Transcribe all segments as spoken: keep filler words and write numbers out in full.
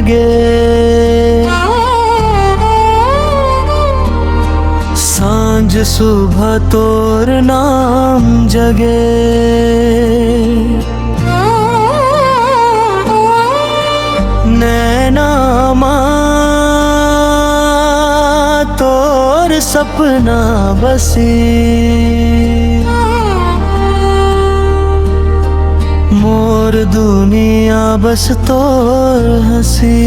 गे। सांझ सुबह तोर नाम जगे। नैना मा तोर सपना बसी। मोर दुनिया बस तोर हंसी।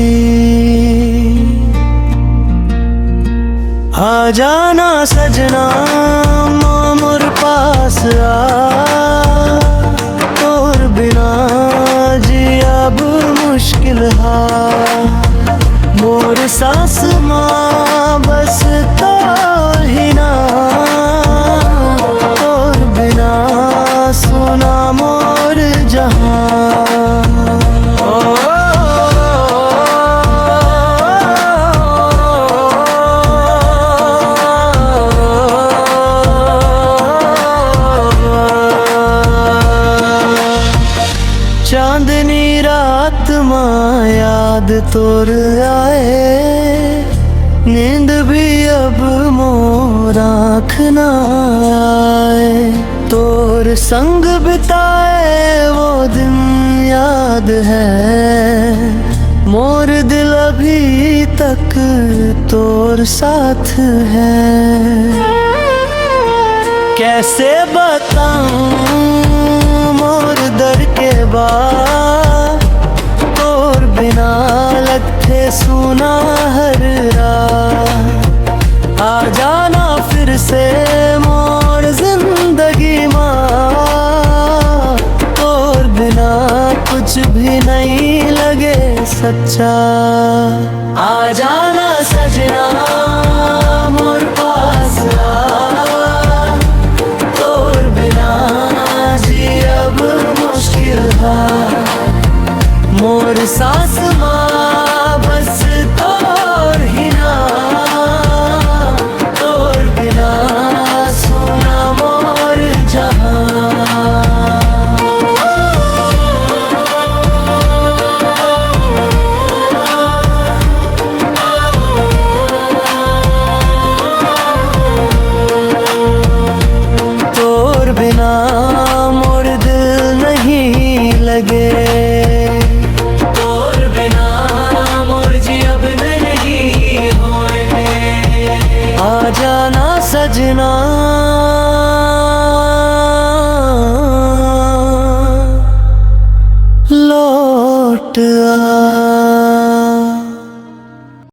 आ जाना सजना, मोर पास आ। तोर बिना जी अब मुश्किल हा। मोर सांस मा बस तोर ही ना। तोर बिना सुना मोर जहां। ओ, चांदनी रात मा याद तोर आए, नींद भी अब मोर आँख ना आए। तोर संग बिताए वो दिन याद है, मोर दिल अभी तक तोर साथ है। कैसे बताऊं मोर दर के बात, तोर बिना लगथे सुना हर रात। आ जाना फिर से मोर जिंदगी मा, तोर बिना कुछ भी नहीं लगे सच्चा। आ जाना सजना मोर पास आ, तोर बिना जी अब मुश्किल हा। मोर सांस मा बस तोर ही ना, तोर बिना सुना मोर जहां। तोर बिना मोर दिल नहीं लगे। तोर बिना मोर जी अब नहीं होए। आ जाना सजना, लौट आ।